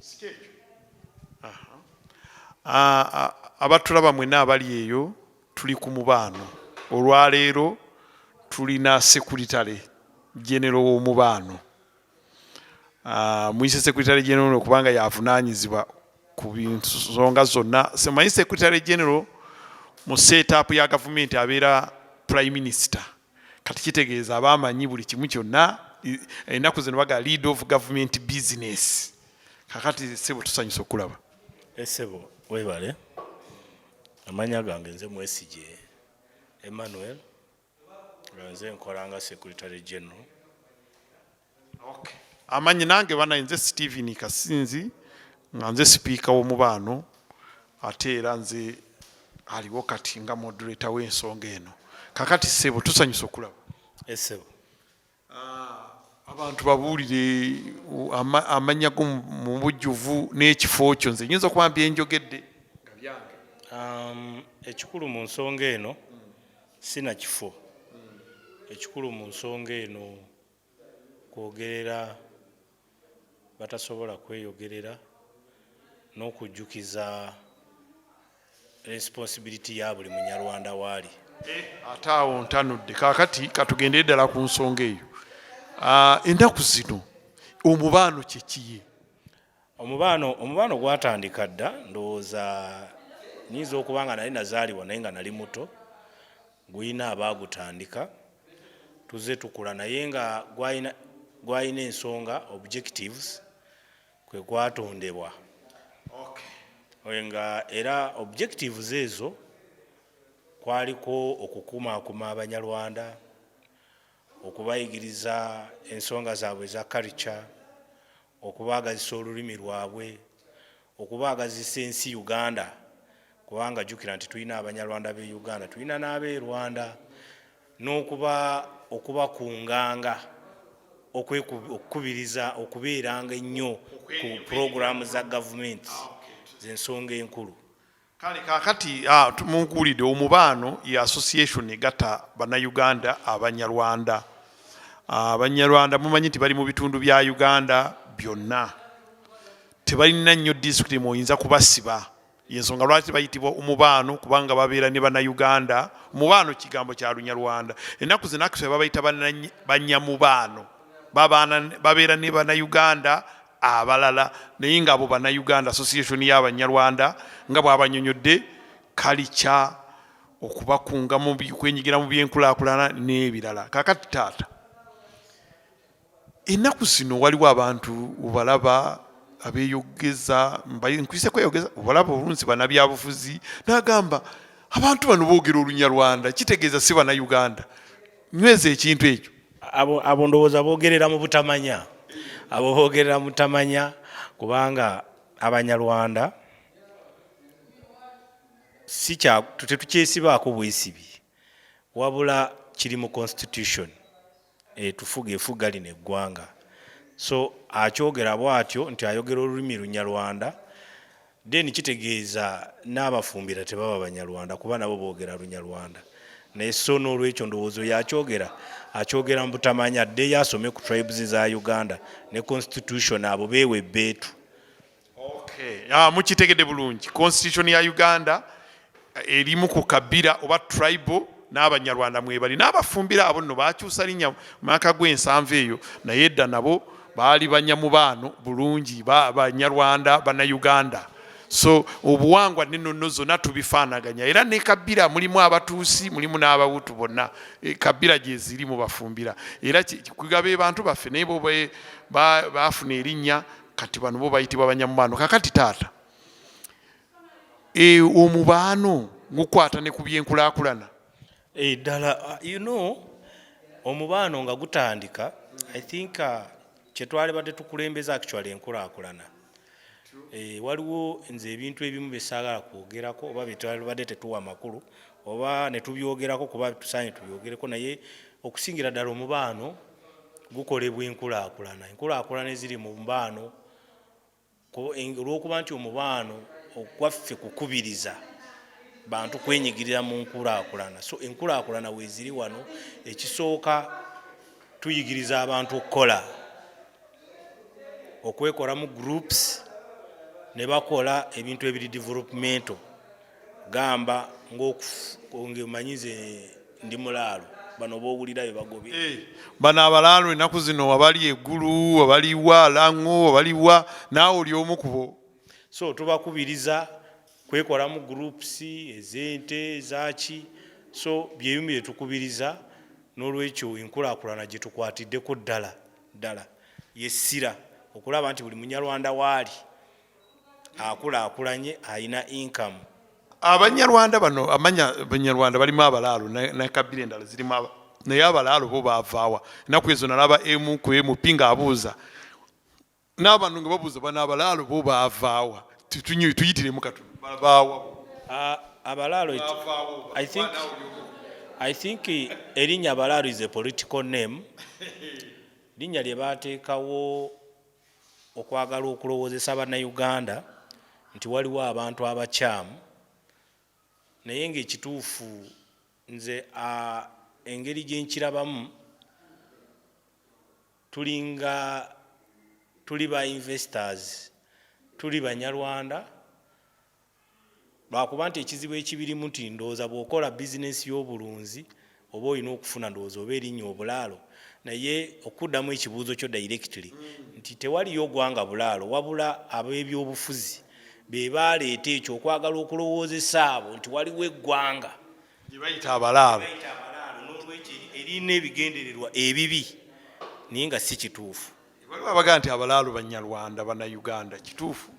Sikyekyo? Abatulaba mwenna abali eyo, tuli ku Mubaano. Olwaleero tulina Secretary General w'Omubaano. Muyise Secretary General kubanga yavunaanyizibwa ku nsonga zonna. Simanyi Secretary General mu setup ya gavumenti abeera Prime Minister. Kati kitegeeza aba amanyi buli kimu kyonna. Ennaku zino baga lead of government business. Kakati sebo, tusanyusa okulaba. Esebo, webale. Amanya gange nze Mwesigye Emmanuel, nga nze nkola nga Secretary General. Amanyi nange bana, nze Stephen Kasinzi, nga nze sipiika w'Omubaano, ate era nze aliwo kati nga moderator w'ensonga eno. Kakati sebo, tusanyusa okulaba. Esebo. Abantu babuulire amannya go mu bujjuvu n'ekifo kyo. Nze nyinza okuba mbyenjogedde nga byange. Ekikulu mu nsonga eno sina kifo. Ekikulu mu nsonga eno kwogerera batasobola kweyogerera n'okujjukiza responsibility ya buli Munyarwanda waali. Ate awo ntanudde. Kaakati katugendere ddala ku nsonga eyo. Ennaku zino Omubaano kyekiye? Omubaano gwatandika dda. Ndowooza nyinza okuba nga nali nazaalibwa naye nga nali muto. Gulina abaagutandika, tuzze tukula, naye nga gwalina ensonga, objectives kwe gwatondebwa. Nga era objectives ezo kwaliko okukumaakuma Abanyarwanda, okubayigiriza ensonga zaabwe eza culture, okubaagazisa olulimi lwabwe, okubaagazisa ensi Uganda, kubanga jjukira nti tulina Abanyarwanda b'e Uganda, tulina n'ab'e Rwanda, n'okuba okubakunganga, okukubiriza okubeeranga ennyo ku puroguramu za gavumenti, z'ensonga enkulu. Kale kaakati munkuulidde, Omubaano ye association egatta Bannayuganda Abanyarwanda. Abanyarwanda mumanyi nti bali mu bitundu bya Uganda byonna, tebalina nnyo disitulikiti mwoyinza kubasiba. Yensonga lwaki bayitibwa Omubaano, kubanga babeera ne Bannayuganda. Omubaano kigambo kya Lunyarwanda. Ennaku zino actually babayita Banyamubaano. Babeera ne Bannayuganda abalala, naye nga abo Bannayuganda. Association y'Abanyarwanda, nga bw'abanyonyodde, kalica okubakunga mu kwenyigira mu byenkulaakulana n'ebirala. Kakati taata, ennaku zino waliwo abantu obalaba abeeyogeza, nkwise kweyogeza, obalaba obulunzi bannabyabufuzi n'agamba abantu bano boogera Olunyarwanda, kitegeeza si Bannayuganda. Nyweza ekintu ekyo. Abo ndowooza boogerera mu butamanya. Abo boogerera mu butamanya, kubanga Abanyarwanda si kya tetukyesibaako bwesibi, wabula kiri mu constitution etufuga, efuga lino eggwanga. So akyogera bw'atyo nti ayogera olulimi Lunyarwanda, then kitegeeza n'Abafumbira tebaba Banyarwanda, kuba nabo boogera Lunyarwanda. Naye so n'olwekyo ndowooza oyo akyogera akyogera mu butamanya. Addeyo asome ku tribes za Uganda ne constitution, abo beewa ebbeetu. Okay. Mukitegedde bulungi, constitution ya Uganda erimu ku kabira oba tribal, n'Abanyarwanda mwebali n'Abafumbira. Abo nno bakyusa linnya mu mwaka gw'ensanvu eyo, naye edda nabo baali Banyamubaano bulungi, Banyarwanda, Bannayuganda. So obuwangwa n'ennono zonna tubifaanaganya. Era ne kabira mulimu Abatuusi, mulimu n'Abawutu, bonna. Kabira gye ziri mu Bafumbira. Era kugaba bantu baffe, naye bo baafuna erinnya. Kati bano bo bayitibwa Banyamubaano. Kakati taata, omubaano gukwata ne ku byenkulaakulana? Ddala, omubaano nga gutandika, I think kyetwali badde tukulembeza actually enkulaakulana. Waliwo nze ebintu ebimu byesaagala kwogerako oba byetwalibadde tetuwa makulu oba ne tubyogerako, kuba tusaanye tubyogereko, naye okusingira ddala omubaano gukolebwa enkulaakulana, enkulaakulana eziri mu mubaano, olw'okuba nti omubaano ogwaffe kukubiriza bantu kwenyigirira mu nkulaakulana. So enkulaakulana weeziri wano, ekisooka tuyigiriza abantu okukola, okwekolamu groups. Ne bakola ebintu ebiri developmental, gamba ng'omanyi nze ndi mulaalo, bano boowulira be bagobye. Eh, bano abalaalo ennaku zino abali eggulu, abaliwa Lango, abaliwa, naawe oli omu kubo. So tubakubiriza kwekolamu groups ez'ente ezaki. So byebimu byetukubiriza. N'olwekyo enkulaakulana gye tukwatiddeko ddala ddala yessira okulaba nti buli Munyarwanda waali akulaakulanye, ayina income. Abanyarwanda bano, amanya Abanyarwanda balimu abalaalo nekabira endala zirimu naye abalaalo bo baavaawa? Ennaku ezo nalaba emu ku MP ng'abuuza n'abantu nga babuuza, bano abalaalo bo baavaawa? Tuyitiremu katono, bavaawa? Abalaalo, I think erinnya abalaalo is a political name, linnya lye baateekawo okwagala okulowoozesa Bannayuganda nti waliwo abantu abakyamu, naye ng'ekituufu nze engeri gye nkirabamu, tulinga tuli ba investors, tuli Banyarwanda, lwakuba nti ekizibu ekibirimu nti ndowooza bw'okola bizinesi y'obulunzi oba olina okufuna ndowooza oba erinnya obulaalo. Naye okuddamu ekibuuzo kyo directly nti tewaliyo gwanga bulaalo, wabula ab'ebyobufuzi be baleeta ekyo okwagala okulowoozesa abo nti waliwo eggwanga gye bayita abalaalo. Bayita abalaalo, n'olwekyo erina ebigendererwa ebibi, naye nga si kituufu. Waliwo abagaa nti abalaalo Banyarwanda, Bannayuganda, kituufu?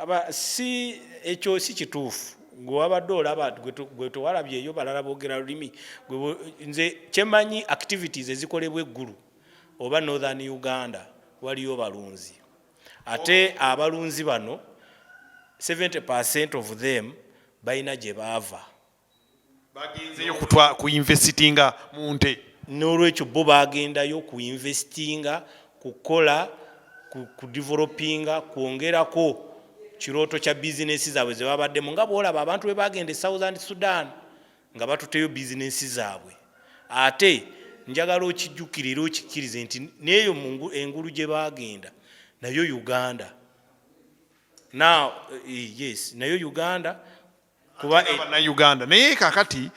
Aba si ekyo si kituufu. Gwe wabadde olaba gwe tewalabyeyo balala boogera lulimi. Nze kyemanyi, activities ezikolebwa eggulu oba Northern Uganda waliyo balunzi, ate abalunzi bano 70% of them balina gye baava. Bagenzeyo ku investinga mu nte. N'olwekyo bo bagendayo ku investinga, kukola, ku developinga, kwongerako kirooto kya bizinesi zaabwe ze babaddemu, nga bwolaba abantu bwe bagenda e Southern Sudan nga batuteyo bizinesi zaabwe. Ate njagala okijjukire era okikkirize nti neeyo engulu gye bagenda nayo Uganda now, yes, nayo Uganda kuba Bannayuganda. Naye kakati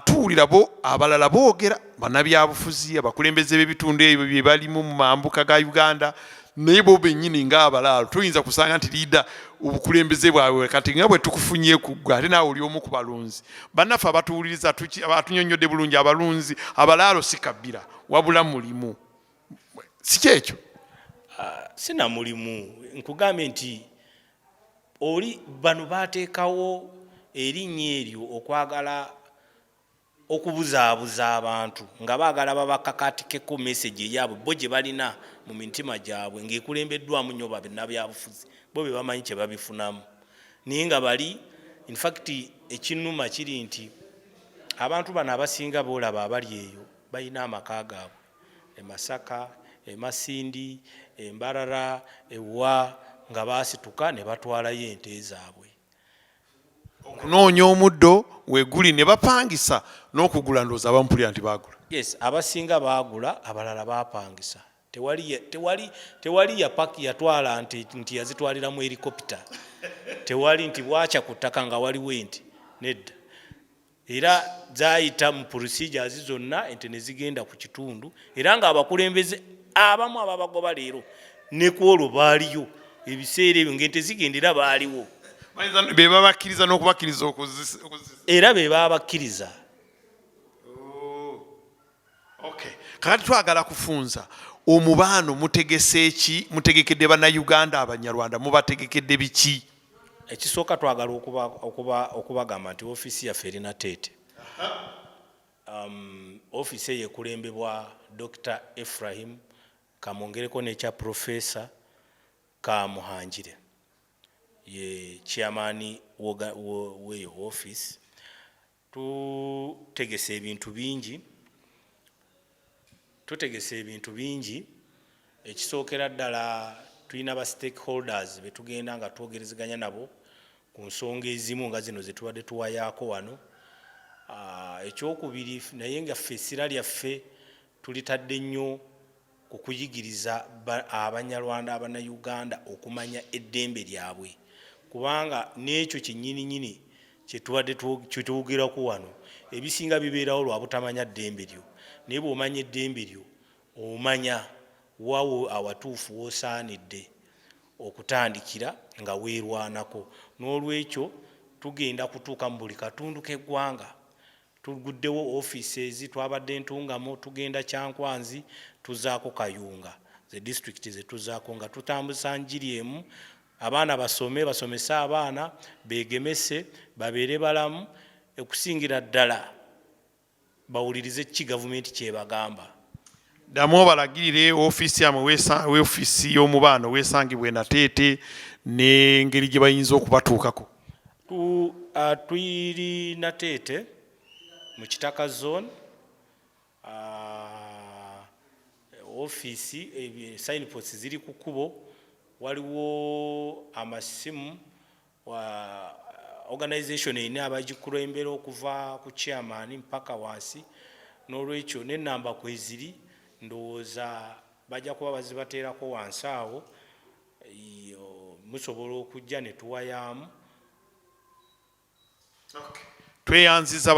tuwulira bo abalala boogera, bannabyabufuzi, abakulembeze b'ebitundu ebyo bye balimu mu mambuka ga Uganda, naye bo bennyini ng'abalaalo tuyinza kusanga nti liida obukulembeze bwabwe. Kati nga bwe tukufunye ku ggwe, ate naawe oli omu ku balunzi bannaffe abatuwuliriza, atunyonnyodde bulungi, abalunzi abalaalo si kabbira wabula mulimu, si kyekyo? Sina mulimu. Nkugambye nti oli bano bateekawo erinnya eryo okwagala okubuzaabuza abantu, nga baagala babakakatikeko message eyaabwe bo gye balina mu mitima gyabwe, ng'ekulembeddwamu nnyo bannabyabufuzi bo be bamanyi kye babifunamu. Naye nga bali, infact ekinuma kiri nti abantu bano abasinga boolaba abali eyo balina amaka gaabwe e Masaka, e Masindi, Embarara, ewa nga baasituka ne batwalayo ente zaabwe. Okunoonya omuddo weguli ne bapangisa n'okugula. Ndowooza abampulira nti baagula. Yes, abasinga baagula, abalala baapangisa. Tewali yapaki yatwala nti yazitwalira mu helicopter. Tewali nti bwakya ku ttaka nga waliwo ente, nedda. Era zayita mu procedures zonna, ente ne zigenda ku kitundu, era ng'abakulembeze abamu ababagoba leero ne ku olwo baaliyo ebiseera ebyo ng'ente zigenda, era baaliwo. Be babakkiriza n'okubakkiriza Era be babakkiriza. Okay. Kakati twagala kufunza omubaano, mutegese ki? Mutegekedde Bannayuganda Abanyarwanda, mubategekedde biki? Ekisooka twagala okubagamba nti ofiisi yaffe erina teete. Ofiisi eyo ekulembebwa Dr Ephraim Kamwongereko n'ekya Profesa Kamuhangire, ye chairman weeyo office. Tutegese ebintu bingi, tutegese ebintu bingi. Ekisookera ddala, tulina ba stakeholders betugenda nga twogerezeganya nabo ku nsonga ezimu nga zino zetubadde tuwayaako wano. Ekyokubiri, naye nga ffe essira lyaffe tulitadde nnyo. ku kuyigiriza Abanyarwanda, Abannayuganda okumanya eddembe lyabwe, kubanga n'ekyo kyennyininyini kyetubadde kyetwogerako wano, ebisinga bibeerawo lwa butamanya ddembe lyo. Naye bw'omanya eddembe lyo, omanya wawo awatuufu w'osaanidde okutandikira nga weerwanako. N'olwekyo tugenda kutuuka mu buli katundu k'eggwanga. Tuguddewo offices, twabadde Ntungamo, tugenda Kyankwanzi, tuzaako Kayunga, ze district zetuzaako nga tutambuza njiri emu. Abaana basome, basomese abaana, begemese, babeere balamu, okusingira ddala bawulirize ki gavumenti kyebagamba. Ddamu obalagirire ofiisi yamwe, ofiisi y'omubaano weesangibwe Nateete n'engeri gye bayinza okubatuukako. Tuyiri Nateete mu Kitaka Zone, ofiisi, signposts ziri ku kkubo, waliwo amasimu. Organization erina abagikulembera okuva ku chairman mpaka wansi, n'olwekyo n'enamba kweziri, ndowooza bajja kuba bazibateerako wansi awo. Musobola okujja ne tuwayaamu. Tweyanziza.